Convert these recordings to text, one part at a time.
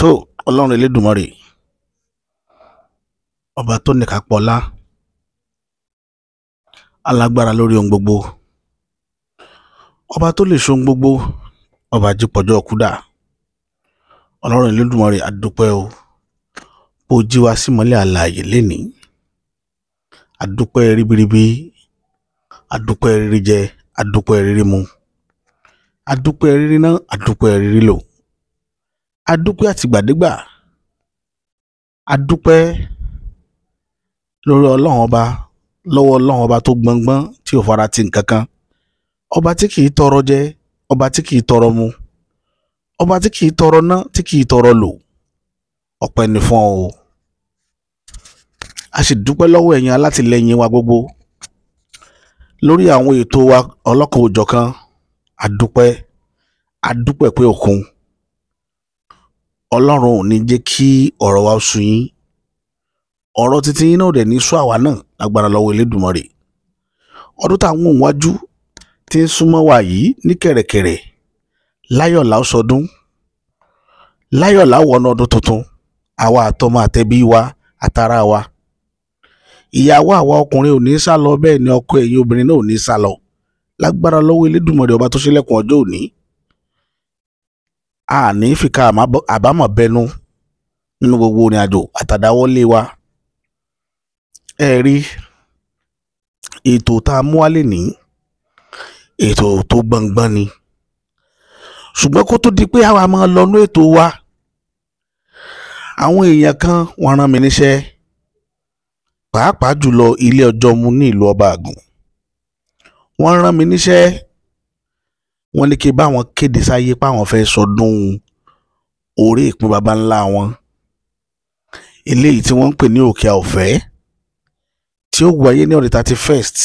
Tó Ọlọ́run Elédùmarè, ọba tó nìkápọ̀lá, alágbára lórí ohun gbogbo, ọba tó lè ṣohun gbogbo, ọba jípọ̀jọ́ kúdà. Ọlọ́run Elédùmarè, a dúpẹ́ o bó jí wa símọ́lẹ̀ alààyè lénìí. A dúpẹ́ ríbiríbi, a dúpẹ́ rírí jẹ, a dúpẹ́ rírí mu, a dúpẹ́ rírí ná, a dúpẹ́ rírí lò, a dúpẹ́ àtìgbàdégbà, a dúpẹ́ lórí Ọlọ́run ọba, lọ́wọ́ Ọlọ́run ọba tó gbọngbọ́n tí ò fara ti nǹkan kan, ọba tí kìí tọrọ jẹ, ọba tí kìí tọrọ mu, ọba tí kìí tọrọ ná, tí kìí tọrọ lò. Ọpẹ́ ni fún ọ o. A sì dúpẹ́ lọ́wọ́ ẹ̀yin alátìlẹyìn wa gbogbo lórí àwọn ètò wa ọlọ́kan òjọ̀kan. A dúpẹ́, a dúpẹ́ pé òkun Ọlọ́run ò ní jẹ́ kí ọ̀rọ̀ wa sú yín, ọ̀rọ̀ títí yín náà dẹ̀ ní sú àwa náà lágbára lọ́wọ́ Elédùmarè. Ọdún táwọn òun wájú tí ń súnmọ́ wa yìí ní kẹ̀rẹ̀kẹ̀rẹ̀, láyọ̀ la ó sọdún, láyọ̀ la ó wọnú ọdún tuntun, àwa àtọmọ àtẹbí wa àtàrà wa. Ìyàwó àwa ọkùnrin ò ní sá lọ, bẹ́ẹ̀ ni ọkọ ẹ̀yin obìnrin náà ò ní sá lọ lágbára lọ́wọ́ Elédùmarè ọba tó ṣílẹ̀kùn ọjọ́ òní. A ní fìkà àbámọ̀ bẹnu nínú gbogbo ìrìn àjò àtàdáwọ́lé wa. Ẹ rí ètò tá a mú wálé ní ètò tó gbọ̀ngbọ̀n ni, ṣùgbọ́n kó tó di pé àwa máa lọ nú ètò wa, àwọn èèyàn kan wọ́n rán mi níṣẹ́, pàápàá jùlọ ilé ọjọ́ mu ní ìlú ọba àgùn. Wọ́n rán mi níṣẹ́, wọ́n ní kí n bá wọn kéde sáyé páwọn fẹ́ sọdún orí ìpín baba ńlá wọn, eléyìí tí wọ́n ń pè ní Òkè Ọ̀fẹ́, tí ó wáyé ní ọ̀dẹ̀ 31st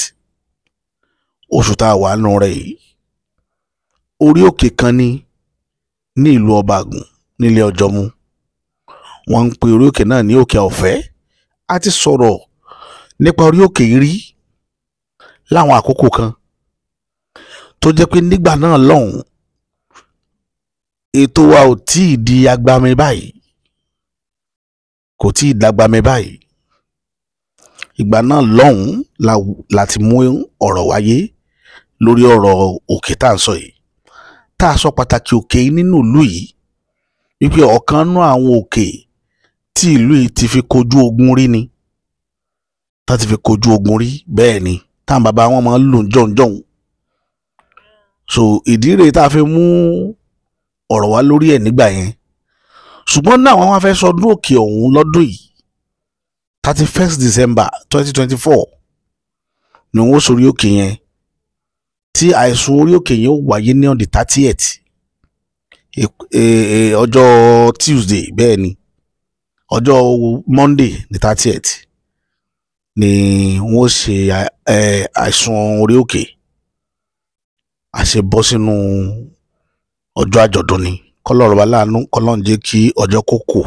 oṣù tá a wà nù rẹ̀ yìí. Orí òkè kan ní ní ìlú ọba àgùn nílé ọjọ́mú. Wọ́n ń pe orí òkè náà ní Òkè Ọ̀fẹ́. A ti sọ̀rọ̀ nípa orí òkè yìí rí láwọn àkókò kan, tó jẹ́ pé nígbà náà lọ́hùn ètò wa ò tí ì di agbami báyìí, kò tí ì dagbami báyìí. Ìgbà náà lọ́hùn la ti mú ọ̀rọ̀ wáyé lórí ọ̀rọ̀ òkè tá à ń sọ yìí, tá a sọ pàtàkì òkè yìí nínú ìlú yìí, wípé ọ̀kan nú àwọn òkè tí ìlú yìí ti fi kojú ogun rí ni, tá ti fi kojú ogun rí. Bẹ́ẹ̀ ni táwọn bàbá wọn máa ń lò jọ̀hún. So ìdí rèé tá a fi mú ọ̀rọ̀ wá lórí ẹ̀ nígbà yẹn. Ṣùgbọ́n náà wọ́n wá fẹ́ sọdún òkè ọ̀hún lọ́dún yìí, 31st December 2024 ni wọ́n sórí òkè yẹn, tí àìsùn orí òkè yẹn ó wáyé ní on the 30th, ọjọ́ Tuesday. Bẹ́ẹ̀ ni ọjọ́ Monday ní 30th ni wọ́n ṣe àìsùn orí òkè, àṣẹ bọ́ sínú ọjọ́ àjọ̀dún ni. Kọ́lọ́run bá láàánú, kọ́lọ́run jẹ́ kí ọjọ́ kó kò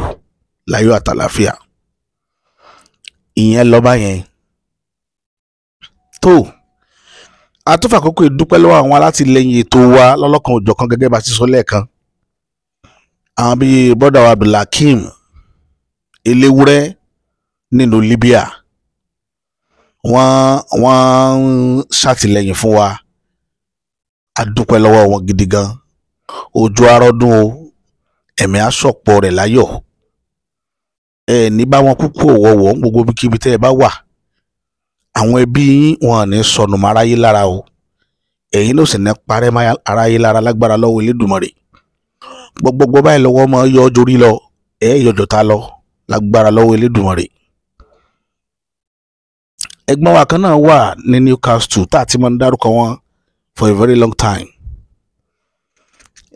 láyọ̀ àtàlàáfíà. Ìyẹn lọ báyẹn. Tó a tún fàkókò ìdúpẹ́ lọ́wọ́ àwọn alátìlẹyìn ètò wa lọ́lọ́kan òjọ̀kan gẹ́gẹ́ bá ti sọ lẹ́ẹ̀kan, àwọn bíi bọ́dà wa Abdulhakeem Eléwúrẹ́ nílùú Libya, wọ́n ń ṣàtìlẹ́yìn fún wa. A dúpẹ́ lọ́wọ́ wọn gidi gan. Ojú arọ́dún o, ẹ̀mí àsọ̀pọ̀ rẹ̀ láyọ̀. Ẹ ní bá wọn kúkú ọ̀wọ̀wọ̀ gbogbo ibikíbi tẹ́ ẹ bá wà. Àwọn ẹbí yín wọn ò ní sọnù mọ́ aráyé lára o, ẹ̀yin ló sì ní parẹ́ mọ́ aráyé lára lágbára lọ́wọ́ Elédùmarè. Gbogbogbò báyìí lọ́wọ́ máa yọ ọjọ́ orí lọ, ẹ̀ yọjọ́ ta lọ lágbára lọ́wọ́ Elédùmarè. Ẹ̀gbọ́n wa kan náà wà ní Newcastle tá a ti máa ń dárúkọ wọn for a very long time,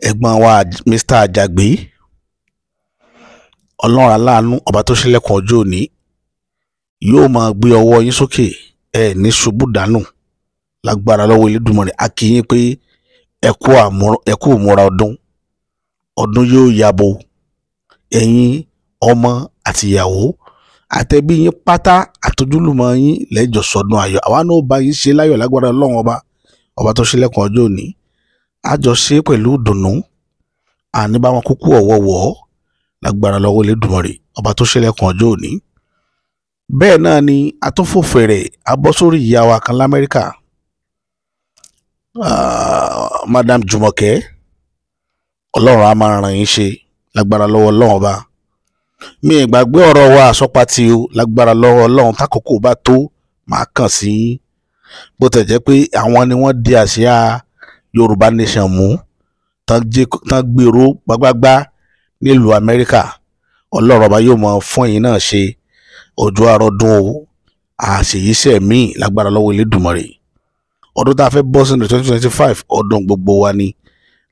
ẹ̀gbọ́n wa Mr. Ajagbe. Ọlọ́run aláàánú ọba tó ṣílẹ̀kùn ọjọ́ òní yóò máa gbé ọwọ́ yín sókè, ẹ ní ṣubú dànù lágbára lọ́wọ́ Elédùmarè. A kí yín pé ẹ kú ìmúra ọdún, ọdún yóò yabo ẹ̀yin ọmọ àti ìyàwó àtẹbí yín pátá àtojúlùmọ̀ yín lẹ́jọ́ sọdún ayọ̀. Àwa náà bá yín ṣe láyọ̀ lágbára Ọlọ́run ọba, ọba tó ṣílẹ̀kùn ọjọ́ òní. A jọ ṣe pẹ̀lú ìdùnnú, àní bá wọn kúkú ọ̀wọ̀wọ̀ Lágbára lọ́wọ́ Elédùmarè ọba tó ṣílẹ̀kùn ọjọ́ òní. Bẹ́ẹ̀ náà ni atúnfòfèrè abọ́ sórí ìyá wa kan l'Amẹ́ríkà, Madam Jùmọ̀kẹ́, Ọlọ́run á máa ràn yín ṣe lágbára lọ́wọ́ Ọlọ́run ọba. Mi ìgbàgbé ọ̀rọ̀ wa àsọpatì o, lágbára lọ́wọ́ Ọlọ́run tákòókò bá tó máa kàn sí yín. Bó tẹ̀ jẹ́ pé àwọn ni wọ́n di àsíá Yorùbá Nation mú tán gbèrò gbágbágbá nílùú Amẹ́ríkà. Ọlọ́run ọba yóò mọ fún ẹ̀yin náà ṣe ọjọ́ àrọ́dún o, àṣeyíṣẹ́ míì lágbára lọ́wọ́ Elédùmarè. Ọdún tá a fẹ́ bọ́ sínú 2025 ọdún gbogbo wa ni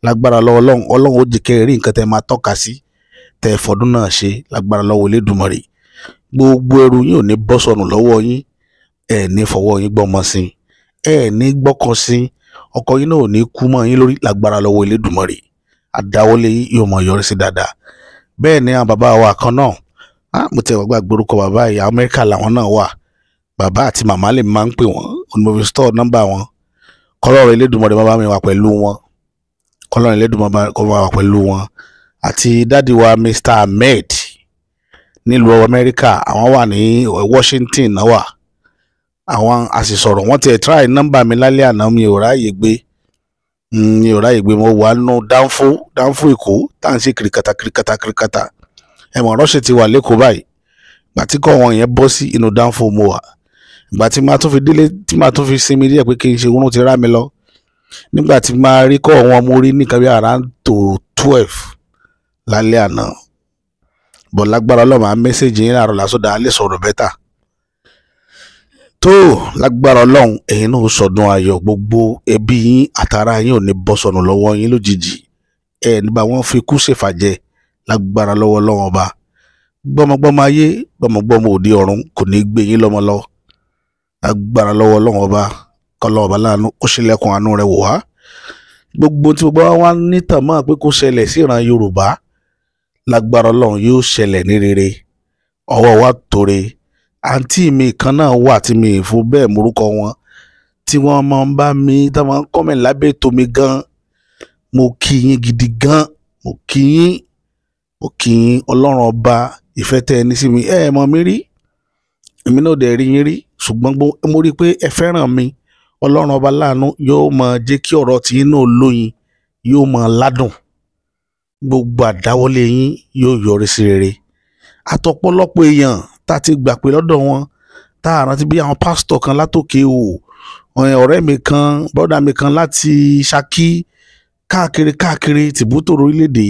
lágbára lọ́wọ́ Ọlọ́run. Ọlọ́run ó jẹ́ kẹ́ ẹ rí nǹkan tẹ́ máa tọ́ka sí tẹ́ fọdún náà ṣe lágbára lọ́wọ́ Elédùmarè. Gbogbo ẹrù yín ò ní bọ́ sọnù lọ́wọ́ yín, ẹ̀ ní fọwọ́ yín gbọ́mọ sí, ẹ̀ ní gbọ́kàn sí, ọkọ yín náà ò ní kú mọ́ yín lórí lágbára lọ́wọ́ Elédùmarè. Àdáwọ́lé yín yóò mọ yọrí sí dáadáa. Bẹ́ẹ̀ ni àwọn bàbá wa kan náà, mo tẹ̀ wá gbàgbé orúkọ bàbá yìí, Amẹ́ríkà làwọn náà wà. Bàbá àti màmá lè máa ń pè wọ́n, òní mo fi store nọ́mbà wọn. Kọ́lọ́run Elédùmarè bá mi wà pẹ̀lú wọn, kọ́lọ́run Elédùmarè kó bá wà pẹ̀lú wọn. Àti dádì wa Mr. Ahmed nílùú Amẹ́ríkà, àwọn wà ní Washington náà wà. Àwọn àṣìṣọ̀rọ̀ wọ́n ti ẹ̀ try nọ́mbà mi lálẹ́ àná, mi ò ráàyè gbé, mi ò ráàyè gbé. Mo wà nù dánfó Èkó tá à ń ṣe kìrìkàtà kìrìkàtà kìrìkàtà. Ẹ̀wọ̀n rọ́ṣẹ̀ ti wà lẹ́kọ̀ọ́ báyìí. Ìgbà tí kò wọ́n yẹn bọ́ sí inú dánfó mo wà. Ìgbà tí màá tún fi délé, tí màá tún fi sinmi díẹ̀ pé kí n ṣe oorun ti rá mi lọ. Nígbà tí màá rí kọ́ wọn, mo rí nìkan bí around to 12 lálẹ́ àná. Bọ̀ lágbára Ọlọ́run á mẹ́sẹ̀jì yín láàárọ̀ lásọdá á lè sọ̀rọ̀ bẹ́tà. Tó lágbára Ọlọ́run ẹ̀yin náà sọdún ayọ̀, gbogbo ẹbí yín àtàrà yín ò ní bọ́ sọnù lọ́wọ́ yín lójijì. Ẹ nígbà wọ́n fi kú ṣèfàjẹ lágbára lọ́wọ́ Ọlọ́run ọba. Gbọ́mọgbọ́mọ ayé, gbọ́mọgbọ́mọ òde ọ̀run kò ní gbé yín lọ́mọ lọ. Lágbára lọ́wọ́ Ọlọ́run ọba, kọ́lọ́run ọba láàánú ó ṣílẹ̀kùn àánú rẹ̀ wò wá. Gbogbo tí gbogbo wa nítàn mọ́ pé kó ṣẹlẹ̀ sí ìran Yorùbá, lágbára Ọlọ́run yóò ṣẹlẹ̀ ní rere. Ọwọ́ wa tòrè. Àǹtí mi kan náà wà tí mi fún bẹ́ẹ̀ morúkọ wọn, tí wọ́n máa ń bá mi, tí wọ́n máa ń kọ́mẹ̀ lábẹ́ ètò mi gan. Mo kí yín gidi gan, mo kí yín, mo kí yín. Ọlọ́run ọba ìfẹ́ tẹ́ ẹ ní sí mi, ẹ mọ̀ mi rí, èmi náà dẹ̀ rí yín rí, ṣùgbọ́n mo rí i pé ẹ fẹ́ràn mi. Ọlọ́run ọba láàánú yóò máa jẹ́ kí ọ̀rọ̀ tiyín náà lóyin, yóò máa ládùn. Gbogbo àdáwọ́lé yín yóò yọrí sí rere. Àtọ̀pọ̀lọpọ̀ èèyàn tá a ti gbà pé lọ́dọ̀ wọn, tá a rántí bí àwọn pásítọ̀ kan látòkè o, ọ̀rẹ́ mi kan, bọ́dà mi kan láti Ṣakí, káàkiri káàkiri tìbútòrò orílẹ̀-èdè,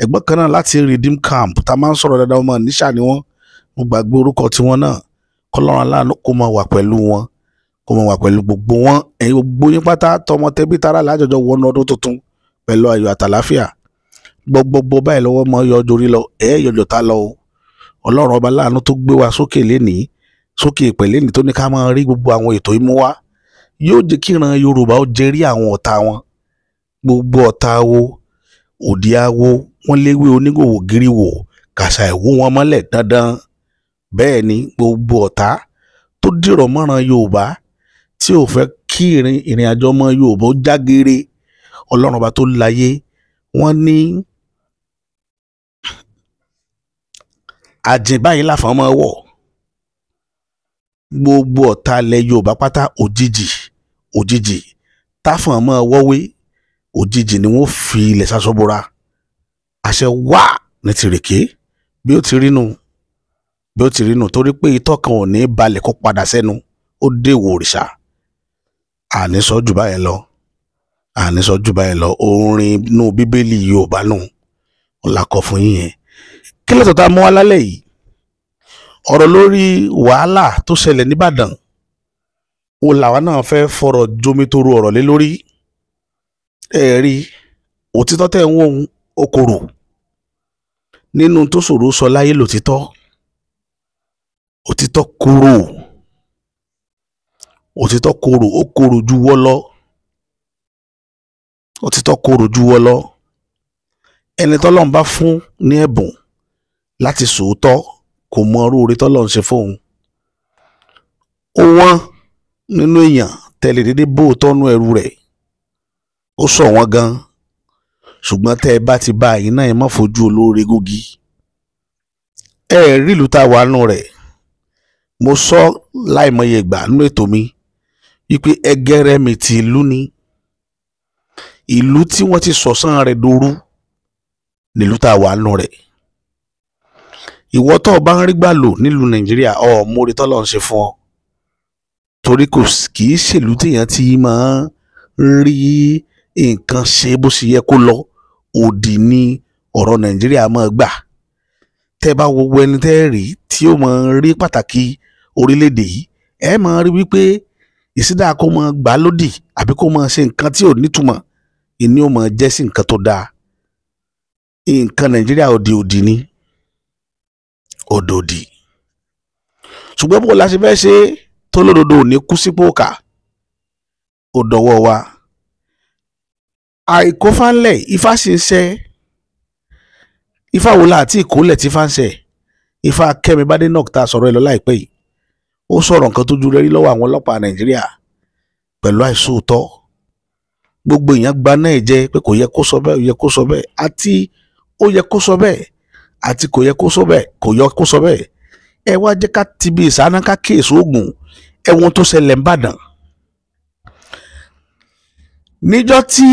ẹ̀gbọ́n kan náà láti Redeem Camp tá a máa ń sọ̀rọ̀ dáadáa, ọmọ níṣà ni wọ́n, mo gbàgbé orúkọ tiwọn náà. Kọ́lọ́run aláàánú kó máa wà pẹ̀lú wọn, kó máa wà pẹ̀lú gbogbo wọn. Ẹ̀yin gbogbo yín pátá, tọmọ tẹbí tará lájọjọ wọnú ọdún tuntun pẹ̀lú ayọ̀ àtàláfíà. Gbogbogbò báyìí lọ́wọ́ mọ yọjọ orí lọ, ẹ̀ yọjọ tá lọ o. Ọlọ́run ọba láàánú tó gbé wa sókè lénìí, sókè ìpè lénìí, tó ní ká máa rí gbogbo àwọn ètò yìí mú wá, yóò jẹ́ kí ìran Yorùbá ó jẹrí àwọn ọ̀tá wọn. Gbogbo ọ̀tá wo, òdì awo, wọ́n léwé onígòwò gírí wò, kàṣà ìwú wọn mọ́lẹ̀ dandan. Bẹ́ẹ̀ ni gbogbo ọ̀tá tó dìrọ̀ mọ́ran Yorùbá tí ò fẹ́ kí ìrìn àjò ọmọ Yorùbá ó jágere, Ọlọ́run ọba tó láyé, wọ́n ní àjìn báyìí láfọ̀n máa wọ̀. Gbogbo ọ̀tá ilẹ̀ Yorùbá pátá, òjijì òjijì táfọ̀n máa wọ́wé, òjijì ni wọ́n fi ilẹ̀ sasọ́bora. Àṣẹ wà ní tìrèké bí ó ti rí nù, bí ó ti rí nù, torí pé itọ́ kan ò ní balẹ̀ kó padà sẹ́nu, ó déwò òrìṣà. Àní sọ jù báyẹn lọ, àní sọ jù báyẹn lọ. Orin inú Bíbélì Yorùbá nù ọ̀la kọ fún yín yẹn. Kí ló tọ́ta mú wá lálẹ́ yìí? Ọ̀rọ̀ lórí wàhálà tó ṣẹlẹ̀ nìbàdàn, ó làwa náà fẹ́ fọ̀rọ̀ jomitoro ọ̀rọ̀ lé lórí. Ẹ rí òtítọ́ tẹ̀ ń wò ó korò nínú tó ṣòro sọ láyé lòtítọ́. Òtítọ́ korò, òtítọ́ korò, ó korò ju wọ́ lọ. Òtítọ́ korò ju wọ́ lọ. Ẹni tọ́lọ́run bá fún ní ẹ̀bùn láti sòótọ́ kò mọ irú oore tọ́lọ́run ṣe fóun. Ó wọ́n nínú èèyàn tẹ́lẹ̀ dédé bóòtọ́ nú ẹrù rẹ̀, ó sọ wọ́n gan. Ṣùgbọ́n tẹ́ ẹ bá ti bá ẹ̀yin náà, ẹ má fojú olóore gógi. Ẹ rí ìlú tá a wà nù rẹ̀, mo sọ láìmọye ìgbà nínú ètò mi wípé ẹgẹrẹmìtì ìlú ni, ìlú tí wọ́n ti sọ̀sán rẹ̀ dòru nílùú tá a wà nù rẹ̀. Ìwọ tó o bá ń rí gbà lò nílùú Nàìjíríà, ọ mórí tọ́lọ́ ń ṣe fún ọ, torí kò kì í ṣèlú téèyàn ti máa ń rí nǹkan ṣe bó ṣe yẹ kó lọ. Òdì ni ọ̀rọ̀ Nàìjíríà máa gbà. Tẹ́ bá wo ẹni tẹ́ rí tí ó máa rí pàtàkì orílẹ̀-èdè yìí, ẹ máa rí wípé ìsídà kó máa gbà lódì àbí kó máa ṣe nǹkan tí ò nítumọ̀, ìní ó máa jẹ́ sí nǹkan tó dáa. Nǹkan Nàìjíríà òdì òdì ni, òdòdì. Ṣùgbọ́n bó la ṣe fẹ́ ṣe tó lódodo ò ní kú sípò kà, ó dọwọ́ wa. Àìkófánlẹ̀ ifá sì ń ṣe. Ifá wo la àti ìkólẹ̀ tí ifá ń ṣe? Ifá Kẹ́mi Badenoch tá a sọ̀rọ̀ ẹ lọ láìpẹ́ yìí, ó sọ̀rọ̀ nǹkan tó ju rẹ́rí lọ́wọ́ àwọn ọlọ́pàá Nàìjíríà pẹ̀lú àìsóòótọ́. Gbogbo èèyàn gba náà jẹ́ pé kò yẹ kó sọ bẹ́ẹ̀, ó yẹ kó sọ bẹ́ẹ̀, àti ó yẹ kó sọ bẹ́ẹ̀, àti kò yẹ kó sọ bẹ́ẹ̀, kò yẹ kó sọ bẹ́ẹ̀. Ẹ wá jẹ́ ká ti bí ìsáná ká kíyèsí oògùn ẹ̀wọ̀n tó ṣẹlẹ̀ ń bàdàn. Níjọ́ tí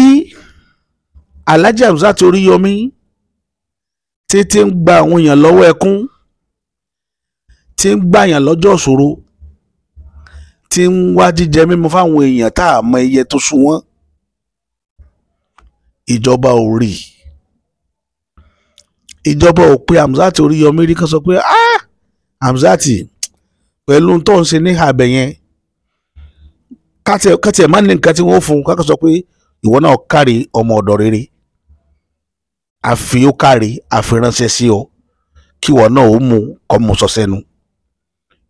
Alhaji Hamzat Oríyọmí títí ń gba àwọn èèyàn lọ́wọ́ ẹkún, tí ń gbàyàn lọ́jọ́ ìṣòro, tí ń wá jíjẹ mímu fáwọn èèyàn tá a mọ iye tó sú wọn, ìjọba ò rí. Ìjọba ò pe Hamzat Oríyọmí rí kan sọ pé ah Hamzat, pẹ̀lú tó ń ṣe ní àbẹ̀ yẹn, káti ẹ̀ má ní nǹkan tí wọ́n fún un, kákan sọ pé ìwọ náà kárí ọmọ ọ̀dọ̀ rere, àfi ó kárí àfiránṣẹ́ sí ọ, kí ìwọ náà ó mú kọ́ mú sọ sẹ́nu.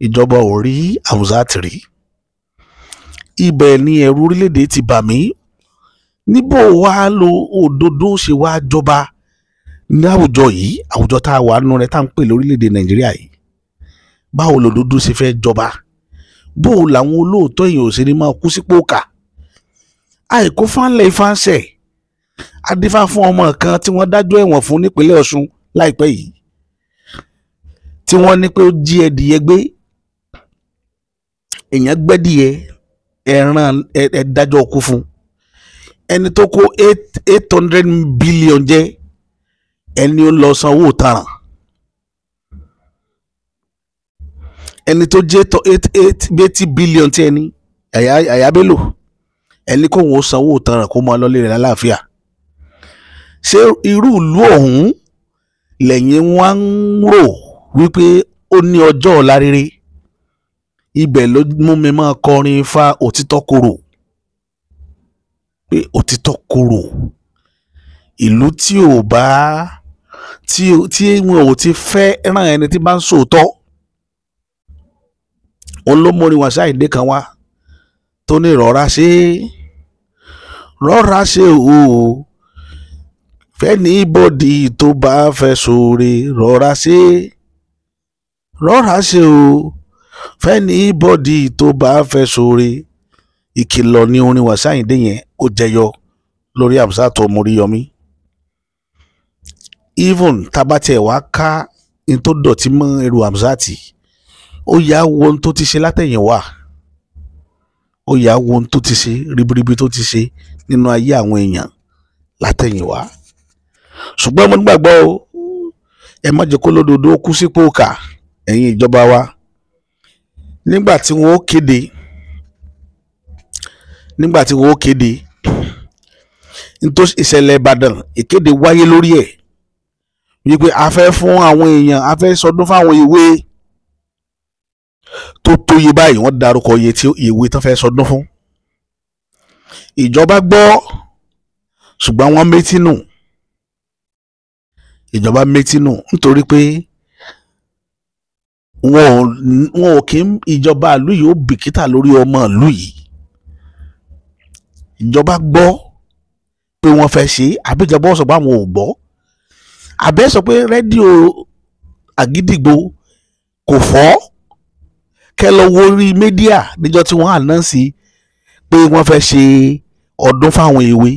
Ìjọba ò rí Hamzat rí. Ibẹ̀ ni ẹ̀rù orílẹ̀-èdè ti bà mí. Níbo wá lo òdodo ṣe wá jọba ní àwùjọ yìí, àwùjọ tá a wà nínú rẹ̀ tá à ń pè lórílẹ̀-èdè Nàìjíríà yìí? Báwo lòdodo ṣe fẹ́ jọba? Bó o làwọn olóòótọ́ èèyàn ò ṣe ní máa kú sípò kà? Àìkú fánlẹ̀ ifá ń ṣẹ̀. Adífá fún ọmọ kan tí wọ́n dájọ́ ẹ̀wọ̀n fún nípínlẹ̀ Ọ̀ṣun láìpẹ́ yìí, tí wọ́n ní pé ó jí ẹdìyẹ gbé. Èèyàn gbẹ́dìyẹ ẹran ẹ̀dájọ́ kú fún ẹni tó kó 800 billion jẹ, ẹni ó lọ sanwó ìtanràn. Ẹni tó jẹ́ 80 billion tí ẹni Yàyà Bello, ẹni kóun ó sanwó ìtanràn kó máa lọlé rẹ̀ lálàáfíà. Ṣé irú ìlú ọ̀hún lẹ́yìn wá ń rò wípé ó ní ọjọ́ ọ̀la rere? Ibẹ̀ ló mú mi máa kọrin fa òtítọ́ korò, pé òtítọ́ korò. Ìlú tí ò bá tí wọn ò ti fẹ́ ràn ẹni tí bá ń sòótọ́. Òun ló mórin Wasiu Ayinde kan wá tó ní rọra ṣe, rọra ṣe o, fẹ́ni bọ́dì tó bá fẹ́ sóore, rọra ṣe, rọra ṣe o, fẹ́ni bọ́dì tó bá fẹ́ sóore. Ìkìlọ̀ ni orin Wasiu Ayinde yẹn, ó jẹyọ lórí Hamzat Oríyọmí. Even tabatẹ̀ wá ká ní tó dọ̀tí mọ́ ẹrù Hamzat, ó yà wo ohun tó ti ṣe látẹ̀yìnwá, ó yà wo ohun tó ti ṣe ribiribi tó ti ṣe nínú ayé àwọn èèyàn látẹ̀yìnwá. Ṣùgbọ́n mo nígbàgbọ́ o, ẹ má jẹ́ kó lódodo ó kú sípò kà, ẹ̀yin ìjọba wa. Nígbà tí wọ́n ó kéde, nígbà tí wọ́n ó kéde nítorí ìṣẹ̀lẹ̀ Ìbàdàn, ìkéde wáyé lórí ẹ̀ wípé a fẹ́ fún àwọn èèyàn, a fẹ́ sọdún fáwọn ìwé tó tóye báyìí. Wọ́n dárúkọ iye tí ìwé tán fẹ́ sọdún fún. Ìjọba gbọ́, ṣùgbọ́n wọ́n métí nù. Ìjọba métí nù nítorí pé wọn ò kí ìjọba ìlú yìí ó bìkítà lórí ọmọ ìlú yìí. Ìjọba gbọ́ pé wọ́n fẹ́ ṣe, àbí ìjọba sọ pé àwọn ò gbọ́, àbẹ́ sọ pé rédíò Àgídìgbò kò fọ́. Kẹ́ lọ wo orí mídíà níjọ́ tí wọ́n ànánsì pé wọ́n fẹ́ ṣe ọdún fáwọn èwe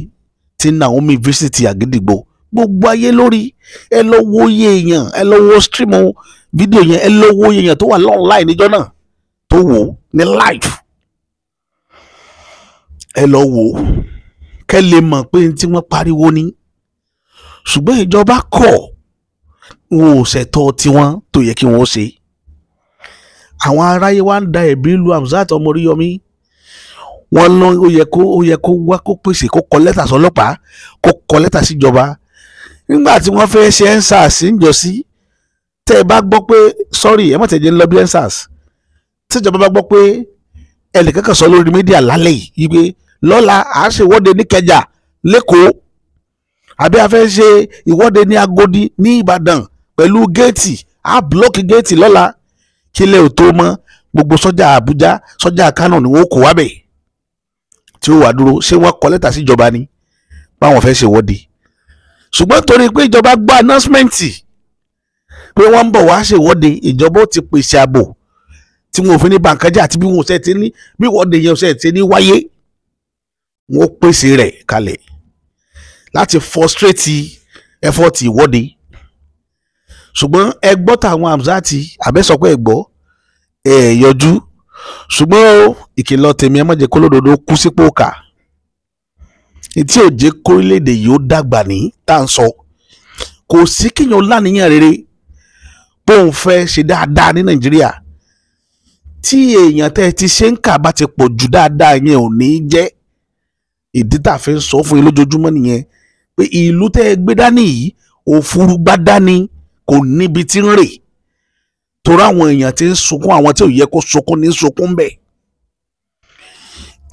tí Naomi visit Àgídìgbò Gbogbo ayé lórí. Ẹ lọ wo iye èèyàn, ẹ lọ wo stream fídíò yẹn, ẹ lọ wo iye èèyàn tó wà online níjọ́ náà tó wò ó ní live. Ẹ lọ wò ó kẹ́ lè mọ̀ pé tí wọ́n pariwo ni. Ṣùgbọ́n ìjọba kọ̀, wọn ò ṣètò tiwọn tó yẹ kí wọ́n ṣe. Àwọn aráyé wa ń da ẹ̀bí lu Hamzat ọmọ Oríyọmí. Wọ́n lọ ó yẹ kó wá, kó pèsè, kó kọ lẹ́tà sọlọ́pàá, kó kọ lẹ́tà síjọba. Nígbà tí wọ́n fẹ́ ṣe EndSARS níjọ́sí, tẹ́ ẹ bá gbọ́ pé sorry, ẹ má tẹ̀ jẹ́ ń lọ bí EndSARS, tíjọba bá gbọ́ pé ẹnìkan kan sọ lórí media lálẹ́ yìí pé lọ́la à ń ṣèwọ́de níkẹjà lẹ́kọ̀ọ́, àbí a fẹ́ ṣe ìwọ́de ní Agodi ní Ìbàdàn pẹ̀lú géètì, á block géètì lọ́la, kílẹ̀ ò tó mọ́, gbogbo sọ́jà Àbújá, sọ́jà Kánò ni wọ́n kó wá bẹ̀ tí ó wà dúró. Ṣé wọ́n kọ lẹ́tà síjọba ni báwọn fẹ́ ṣèwọ́de? Ṣùgbọ́n torí pé ìjọba gbọ́ announcement pé wọ́n ń bọ̀ wá ṣèwọ́de, ìjọba ó ti pèsè ààbò tí wọn ò fi ní bàǹkájà, àti bí wọn ò ṣe ti ní bí ìwọ́de yẹn ò ṣe ti ní wáyé, wọn ó pèsè rẹ̀ kalẹ̀ láti frustrate effort ìwọ́de. Ṣùgbọ́n ẹ gbọ́ tàwọn Hamzat, àbẹ́sọ̀pẹ́ ẹ gbọ́, ẹ yọjú. Ṣùgbọ́n ìkìlọ̀ tèmi, ẹ má jẹ́ kólódodo kú sípò kà. Tí ò jẹ́ kórílẹ̀-èdè yìí ó dàgbà ní tá à ń sọ, kò sí kíyàn láníyàn rere bóun fẹ́ ṣe dáadáa ní Nàìjíríà. Tí èèyàn tẹ́ ti ṣe ń kà bá ti pọ̀ jù, dáadáa yẹn ò ní jẹ́. Ìdí tá a fi ń sọ fún yín lójoojúmọ́ nìyẹn pé ìlú tẹ́ ẹ gbé dání yìí, òfurufú dání, kò níbi tí ń rè, torí àwọn èèyàn ti ń sunkún, àwọn tí ò yẹ kó sunkún ní sunkún bẹ́ẹ̀.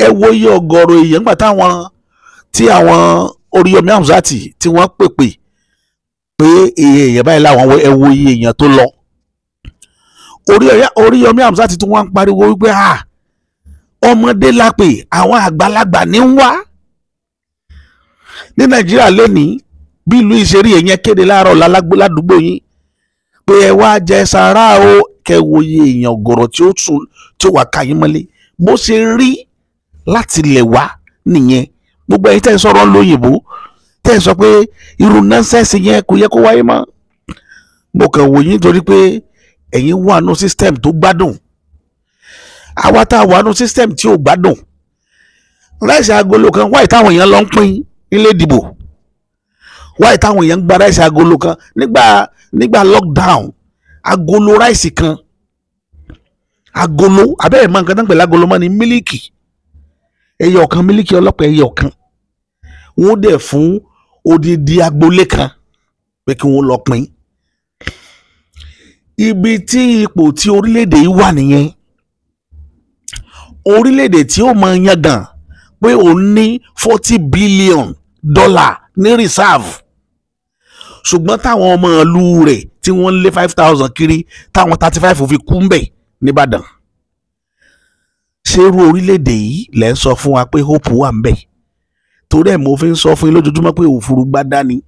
Ẹ wo iye ọ̀gọ̀rọ̀ èèyàn nígbà táwọn tí àwọn Oríyọmí Hamzat tí wọ́n pèpè pé èèyàn báyìí láwọn, ẹ wo iye èèyàn tó lọ. Oríyọmí Hamzat tí wọ́n ń pariwo wípé ọmọdé la pè, àwọn àgbàlagbà ní ń wá ní Nàìjíríà lónìí. Bí ìlú ìṣeré èèyàn kéde láàárọ̀ ládùúgbò yín pé ẹ wá jẹ sàrà o, kẹ wo iye èèyàn ọ̀gọ̀rọ̀ tí ó sùn tí ó wà ká yín mọ́lé. Bó ṣe rí láti lẹ̀ wá nìyẹn. Gbogbo ẹ̀yin tẹ́ ń sọ̀rọ̀ lóyìnbó, tẹ́ ń sọ pé irú nonsense yẹn kò yẹ kó wáyé mọ́, mo kàn wò yín torí pé ẹ̀yin wà nù system tó gbádùn. Àwa tá a wà nù system tí ò gbádùn, ráìsì agolo kan wáyé táwọn èèyàn lọ ń pín nílé ìdìbò, wáyé táwọn èèyàn ń gba ráìsì agolo kan nígbà lockdown, agolo ráìsì kan, agolo abẹ́rẹ́ mọ́ nǹkan tó ń pè lágolo mọ́ ni, mílíkì ẹyọ kan, mílíkì ọlọ́pàá ẹyọ kan, wọ́n dẹ̀ fún odidi agboolé kan pé kí wọ́n lọ pín. Ibi tí ipò tí orílẹ̀-èdè yìí wà nìyẹn. Orílẹ̀-èdè tí ó mọ yangàn pé òun ní $40 billion ní reserve, ṣùgbọ́n táwọn ọmọ ìlú rẹ̀ tí wọ́n lé 5,000 kiri, táwọn 35 fi kú ń bẹ̀ nìbàdàn. Ṣé irú orílẹ̀-èdè yìí lẹ́ ń sọ fún wa pé hope wà ń bẹ̀? Torí ẹ̀ mo fi ń sọ fún yín lójoojúmọ́ pé òfurufú gbádá ni.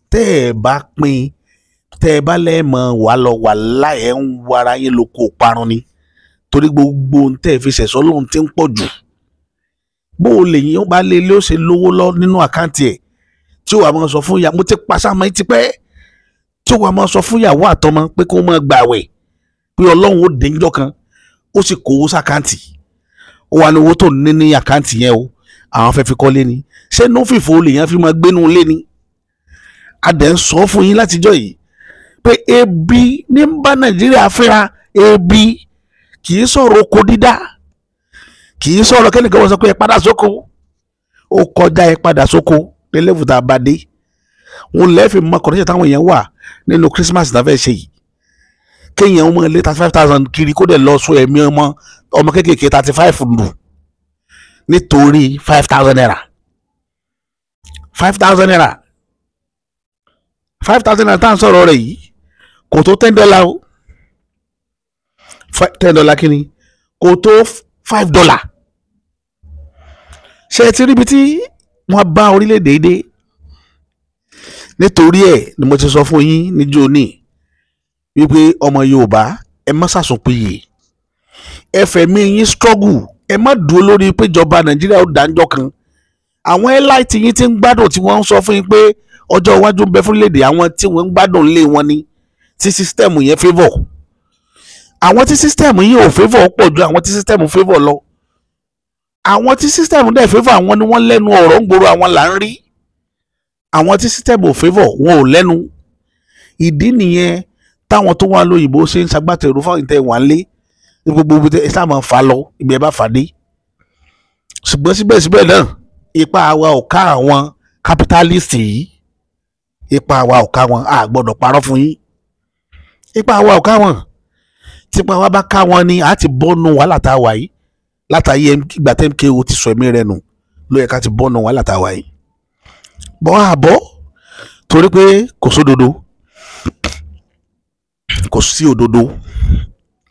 Tẹ́ ẹ bá pín, tẹ́ ẹ bá lẹ́ẹ̀mọ wà lọ wà láì, ẹ̀ ń wara yín lóko parun ni, torí gbogbo ohun tẹ́ ẹ fi ṣẹ̀sọ́ lóhun tí ń pọ̀ jù. Bó o lè yín ó bá lé ilé, ó ṣe lówó lọ nínú account ẹ̀ tí ó wà máa sọ fún ìyá, mo ti pa sáà mọ́ tipẹ́, tí ó wà máa sọ fún ìyàwó àtọmọ pé kó máa gbàwẹ̀ pé Ọlọ́run ó dé níjọ́ kan, ó sì kówó sí account, ó wà ní owó tó ní ní account yẹn o, àwọn fẹ́ fi kọ́lé ni. Ṣé nófìfò lèèyàn fi máa gbénú ilé ni? A dẹ̀ ń sọ fún yín látijọ́ yìí pé ebi ní ń bá Nàìjíríà fínra. Ebi kì í sọ̀rọ̀ oko dídá, kì í sọ̀rọ̀ kẹ́nìkan wọ́n sọ pé ẹ padà sóko. Ó kọjá ẹ padà sóko ní level tá a bá dé. Wọn lẹ́ẹ̀fì mọ condition táwọn èèyàn wà nínú Christmas tá a fẹ́ ṣe yìí. Kéèyàn ọmọ ilé 35,000 kiri, kó dẹ̀ lọ sọ ẹ̀mí ọmọ ọmọ kéékèèké 35 lù nítorí ₦5,000, ₦5,000, ₦5,000 tá à ń sọ̀rọ̀ rẹ̀ yìí kò tó $10 o. $10 kí ni? Kò tó $5. Ṣé ẹ ti ríbi tí wọ́n bá orílẹ̀-èdè dé? Nítorí ẹ̀ ni mo ti sọ fún yín níjó ní wípé ọmọ Yorùbá, ẹ má sàsùnpìyè, ẹ fẹ̀mí yín struggle, ẹ má dúró lórí péjọba Nàìjíríà ó dáńjọ́ kan. Àwọn elite yín ti ń gbádùn, tí wọ́n ń sọ fún yín pé Ọjọ́ iwájú ń bẹ fún orílẹ̀-èdè. Àwọn tí wọ́n ń gbádùn lé wọn ni tí system yẹn favour. Àwọn tí system yìí ò favour pọ̀ ju àwọn tí system favour lọ. Àwọn tí system dẹ̀ favour, àwọn ni wọ́n lẹ́nu ọ̀rọ̀ ń gbòòrò, àwọn là ń rí. Àwọn tí system ò favour, wọn ò lẹ́nu. Ìdí nìyẹn táwọn tó wà lóyìnbó ṣe ń ṣagbátẹrù fáwọn ìtẹ̀ wà lé ní gbogbo ibi ẹ sáà máa fà lọ ibi ẹ bá fà dé. Ṣùgbọ́n síbẹ̀síbẹ̀ náà, ipa àwa ò ká àwọn capitalist yìí, ipa àwa ò ká wọn. A gbọ́dọ̀ parọ́ fún yín, ipa àwa ò ká wọn. Tipa wa bá ká wọn ni a ti bọ́nu wàhálà tá a wà yìí. Látàyè ìgbà tí MKO ti sọ ẹ̀mí rẹ̀ nù ló yẹ ká ti bọ́nu wàhálà tá a wà yìí. Bọ́ àbọ̀ torí pé kò sódodo, kò sí òdodo,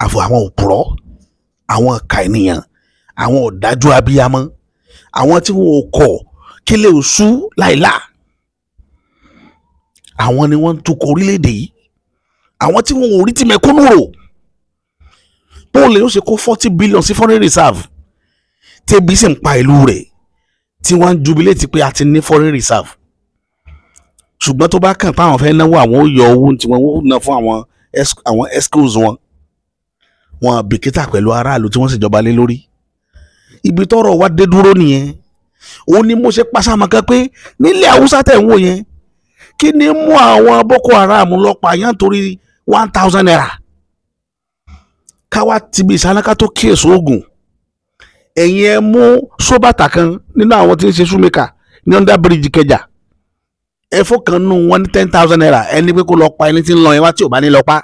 àfọ àwọn òpùrọ́, àwọn ìka ènìyàn, àwọn ọ̀dájú abiyamọ, àwọn tí wọn ò kọ̀ kí lè sú láìlá, àwọn ni wọ́n ń tukọ̀ orílẹ̀-èdè yìí. Àwọn tí wọn ò rí ti mẹ̀kúnnù rò. Bóun lè ó ṣe kó 40 billion sí foreign reserve, tẹ́bi sì ń pa ìlú rẹ̀, tí wọ́n ń jubilate pé a ti ní foreign reserve? Ṣùgbọ́n tó bá kàn pé àwọn fẹ́ náwó, àwọn ó yọ owó tí wọ́n ó ná fún àwọn excuse wọn. Wọn bìkítà pẹ̀lú aráàlú tí wọ́n ṣèjọba lé lórí. Ibi tọ́rọ̀ wa dé dúró nìyẹn. Òun ni mo ṣe pàṣàmọ̀ kan pé nílẹ̀ Haúsá tẹ̀ ń wò yẹn, kí ni mú àwọn Boko Haram lọ pààyàn torí ₦1,000? Káwá tibí ìsánáká tó kíyèsí oògùn. Ẹ̀yin ẹ mú sóbàtà kan nínú àwọn tí ń ṣe shoemaker ní under bridge Ìkẹjà, ẹ fọkàn nù wọn ní ₦10,000, ẹni pé kó lọ pa ẹni tí ń lọ yẹn wá. Tí ò bá ní lọ pa,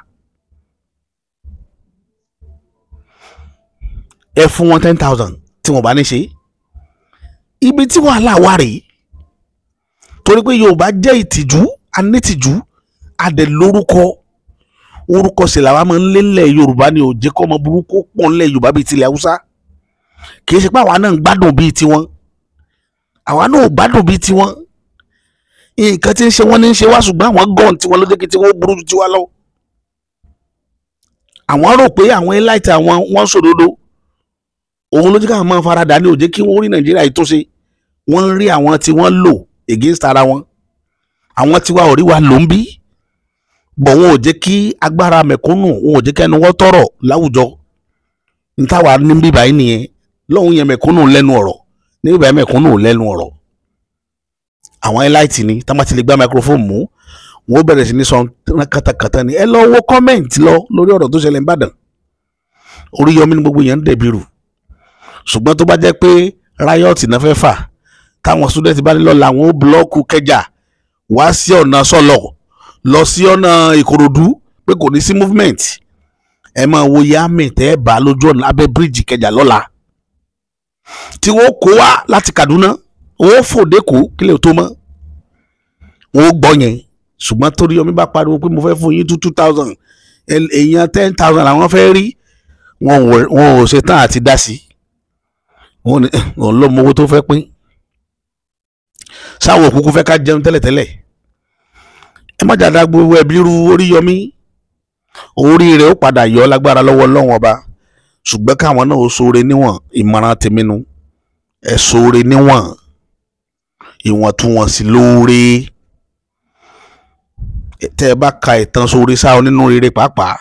ẹ fún wọn 10,000. Tí wọn bá ní ṣe, ibi tí wàhálà wà rèé. Torí pé Yorùbá jẹ́ ìtìjú, anítìjú, adẹ̀ lórúkọ. Orúkọ sì làwa máa ń lé ńlẹ̀ Yorùbá ni ò jẹ́ kọ́ ọmọ burúkú pọ̀ ńlẹ̀ Yorùbá bíi tilẹ̀ Haúsá. Kì í ṣe pé àwa náà ń gbádùn bíi tiwọn, àwa náà ò gbádùn bíi tiwọn. Nǹkan tí ń ṣe wọ́n ní ń ṣe wá, ṣùgbọ́n àwọn gọ́ọ̀n tiwọn ló jẹ́ kí tiwọn ó burú ju tiwa lọ. Àwọn rò pé àwọn elite àwọn wọ́n sòdodo, òun ló jẹ́ káwọn máa faradà ní, ò jẹ́ kí wọ́n rí Nàìjíríà yìí tó ṣe. Wọ́n ń rí àwọn tí wọ́n lò against ara wọn. Àwọn tiwa ò rí wa ló ń bí bọ̀. Wọn ò jẹ́ kí agbára mẹ̀kúnnù, wọn ò jẹ́ kí ẹnu wọ́n tọ̀rọ̀ láwùjọ. Nítawà ní bíbá yìí nìyẹn. Lọ́hùn yẹn, mẹ̀kúnnù lẹ́nu ọ̀rọ̀. Ní bíbá yìí, mẹ̀kúnnù lẹ́nu ọ̀rọ̀. Àwọn elite ni tá má ti lè gbá microphone mú, wọn ó bẹ̀rẹ̀ sí ní sọ kàtàkàtà ni. Ẹ lọ wo comment lọ lórí ọ̀rọ̀ tó ṣẹlẹ̀ ní Ìbàdàn. Oríyọmí ní gbogbo yẹn ń dẹ̀bi rù. Ṣùgbọ́n tó bá jẹ́ pé riot náà fẹ́ fà, táwọn student bá ní lọ́la àwọn ó block Kẹjà wá sí ọ̀nà Sọ̀lọ̀ lọ sí ọ̀nà Ìkòròdú, pé kò ní sí movement, ẹ máa wo yámì tẹ́ ẹ bá lójú ọ̀nà abẹ́ bíríìjì Kẹjà lọ́la, tí wọ́n kó wá láti Kaduna, wọ́n fò dẹ́kọ̀ kílẹ̀ tó mọ́, wọ́n ó gbọ́ yẹn. Ṣùgbọ́n torí Yomi bá pariwo pé mo fẹ́ fún yín 2,000 èèyàn, 10,000 làwọn fẹ́ rí, wọn ò ṣe tán àti dá sí. Wọn ní òun ló mọ owó tó fẹ́ pín. Sáwọn òkúkú fẹ́ ká jẹun tẹ́lẹ̀tẹ́lẹ̀. Ẹ má jàdá gbogbo ẹbí ru Oríyọmí. Orí rẹ̀ ó padà yọ lágbára lọ́wọ́ Ọlọ́run Ọba. Ṣùgbọ́n káwọn náà ó ṣoore níwọ̀n. Ìmọ̀ràn tèmi nu, ẹ ṣoore níwọ̀n, ìwọ̀ntúnwọ̀nsì lóore. Tẹ́ ẹ bá ka ìtàn sóore sáà nínú rere pàápàá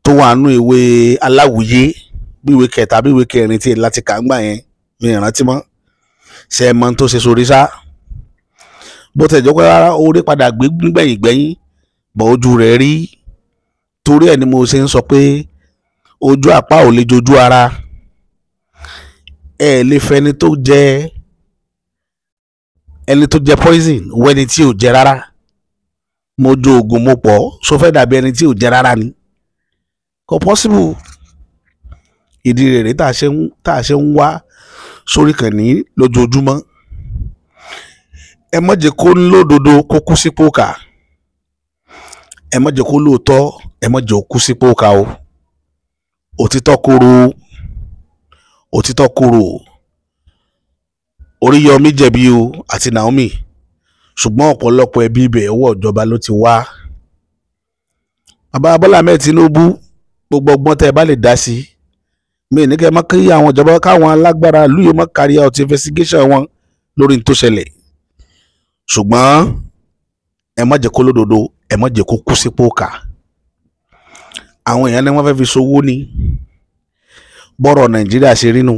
tó wà nínú ìwé aláwùyé, bí ìwé kẹta bí ìwé kẹrin tí láti kà ń gbà yẹn, mi ì rántí mọ́. Ṣe é mọ tó ṣe sóore sá? Bó tẹ̀ jẹ́ pé rárá, oore padà gbé nígbẹ̀yìn gbẹ́yìn bọ̀, ojú rẹ̀ rí. Torí ẹ̀ ni mo ṣe ń sọ pé ojú àpá ò lè jojú ara. Ẹ lè fẹni tó jẹ, ẹni tó jẹ poison wẹ́ni tí ò jẹ rárá. Mo jo oògùn mo pọ̀ so fẹ́ dàbí ẹni tí ò jẹ rárá ni? Kò possible. Ìdí rẹ̀ rèé tá a ṣe ń wá sórí kàní lójoojúmọ́. Ẹ má jẹ́ kó lódodo kó kú sípò kà. Ẹ má jẹ́ kó lóòótọ́, ẹ má jẹ́ kó kú sípò kà o. Òtítọ́ korò, òtítọ́ korò. Oríyọmí jẹ̀bi o àti Naomi, ṣùgbọ́n ọ̀pọ̀lọpọ̀ ẹbí ibẹ̀, ọwọ́ ìjọba ló ti wá. Bàbá Bọ́lá Ahmed Tinubu, gbogbo ọgbọ́n tẹ́ ẹ bá lè dá sí mi ní kẹ́ ẹ má kí àwọn ìjọba, káwọn alágbára ìlú yìí má carry out investigation wọn lórí ní tó ṣẹlẹ̀. Ṣùgbọ́n ẹ má jẹ́ kó lódodo, ẹ má jẹ́ kó kú sípò kà. Àwọn èèyàn ní wọ́n fẹ́ fi ṣòwò ni. Bọ́rọ̀ Nàìjíríà ṣe rí nu,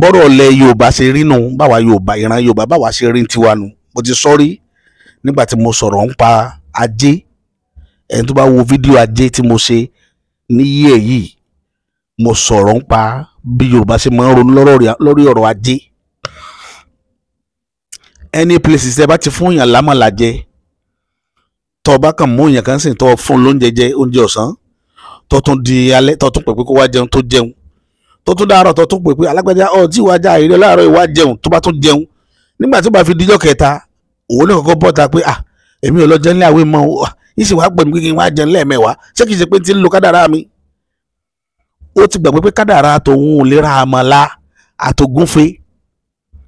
bọ́rọ̀ ilẹ̀ Yorùbá ṣe rí nu, báwa Yorùbá, ìran Yorùbá báwa ṣe rí tiwa nu. Mo ti sọ rí nígbà tí mo sọ̀rọ̀ ń pa ajé. Ẹni tó bá wo fídíò ajé tí mo ṣe ní yíyẹ yìí, mo sọ̀rọ̀ ń pa bí Yorùbá ṣe máa ń ronú lórí ọ̀rọ̀ ajé. Any places ẹ bá ti fún yàn lámàlà jẹ, tó bá kàn mú yàn kan sìn, tó fún lóúnjẹ jẹ, oúnjẹ ọ̀sán, tó tún di alẹ́, tó tún pè pé kó wá jẹun, tó jẹun, tó tún dáárọ̀, tó tún pè pé alágbájá ọ̀ tí ìwà já ìrẹ́ láàárọ̀ ìwà jẹun, tó bá tún jẹun, nígbà tó bá fi díjọ́ kẹta, òun ní kọ́kọ́ bọ́ta pé à èmi ò lọ jẹun ní àwé mọ́ o, yìí sì wá pè mí kí n wá jẹun lẹ́ẹ̀mẹ́wàá, ṣé kìí ṣe pé ti ń lo kádàrá mi? Ó ti gbàgbé pé kádàrá tòun ò lè ra àmàlà àtògúnfe,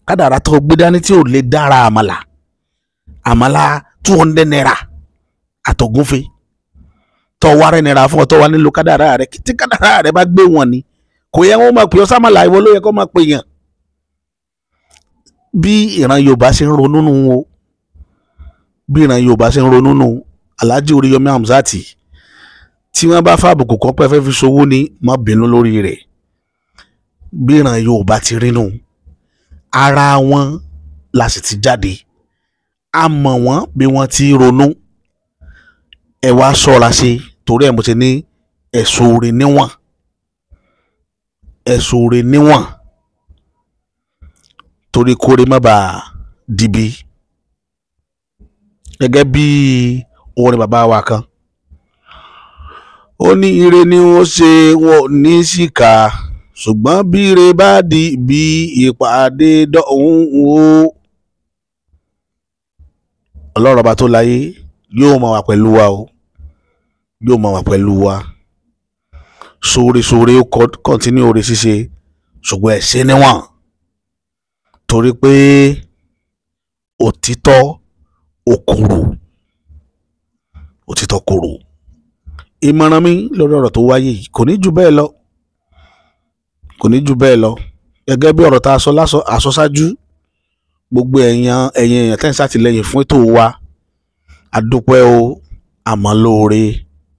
kádàrá tó gbé dání tí ò lè dára àmàlà, àmàlà 200 naira àtògúnfe, tó wá rẹ̀ naira fún ọ, tó wá nílò kádàrá rẹ, tí kádàrá rẹ bá gbé wọn ni kò yẹ wọn máa pè ọ sámàlà, ìwọ ló yẹ kó máa pè yàn. Bí ìran Yorùbá ṣe ń ronú nù o, bí ìran Yorùbá ṣe ń ronú nù. Alhaji Oríyọmí Hamzat, tí wọ́n bá fàbùkù kọ́ pé fẹ́ fi ṣòwò ni, má bínú lórí rẹ̀. Bí ìran Yorùbá ti rí nù, ara wọn la sì ti jáde, a mọ̀ wọ́n bí wọ́n ti ronú. Ẹ wá ṣọ́ra ṣe, torí ẹ̀ mo ti ní ẹ̀sùn oore níwọ̀n, ẹ̀sùn oore níwọ̀n, torí kóre má bàa dibi. Gẹ́gẹ́ bí orin bàbá wa kan, ó ní ire ni ó ṣe wọn ní síkà, ṣùgbọ́n bí ire bá di bí ìpàdé dọ̀hún o. Ọlọ́run ọba tó láyé yóò máa wà pẹ̀lú wa o, yóò máa wà pẹ̀lú wa. Sóore sóore ó kọ́ntínú oore ṣíṣe, ṣùgbọ́n ẹ ṣe níwọ̀n, torí pé òtítọ́ ó korò, òtítọ́ korò. Ìmọ̀ràn mi lórí ọ̀rọ̀ tó wáyé yìí kò ní jù bẹ́ẹ̀ lọ, kò ní jù bẹ́ẹ̀ lọ. Gẹ́gẹ́ bí ọ̀rọ̀ tá a sọ àsọṣáájú, gbogbo ẹ̀yin èèyàn tẹ́ ń ṣàtìlẹ́yìn fún ètò wa, a dúpẹ́ o, àmọ́ lóore,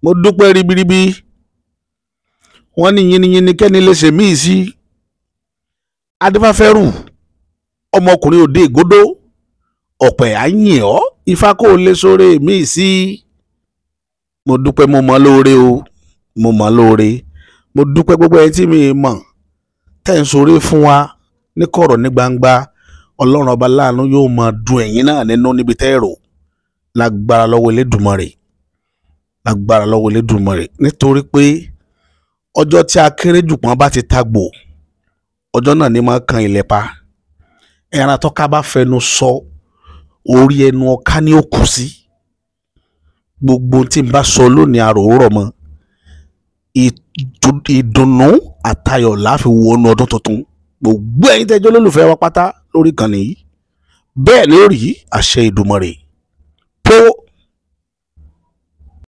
mo dúpẹ́ ribiribi. Wọ́n ní yínníyínní kẹ́ni lè ṣe míì sí. Adífáfẹ́rù ọmọkùnrin òde ìgódó, ọ̀pẹ̀ àyìn ọ́, ifá kò lè sóre míì sí. Mo dúpẹ́, mo mọ̀ lóore o, mo mọ̀ lóore. Mo dúpẹ́ gbogbo ẹni tí mi mọ̀ tẹ́ ń sóre fún wa ní kọ̀rọ̀ ní gbangba. Ọlọ́run ọba láàánú yóò máa dùn ẹ̀yin náà nínú níbi tẹ́ rò, lágbára lọ́wọ́ Elédùmarè, lágbára lọ́wọ́ Elédùmarè. Nítorí pé ọjọ́ tí akéré jù pọ́n bá ti tagbò, ọjọ́ náà ni máa kan ilẹ̀ pa. Ẹran tọ́ka bá fẹnu sọ, orí ẹnu ọká ni ó kù sí. Gbogbo tí n bá sọ lónìí àròórọ̀ mọ́. Ìdùnnú àtayọ̀ la fi wọnú ọdún tuntun. Gbogbo ẹ̀yin tẹ́jọ́ lólùfẹ́ wa pátá lórí ìkànnì yìí, bẹ́ẹ̀ lórí àṣẹ Ìdùmarè. Po.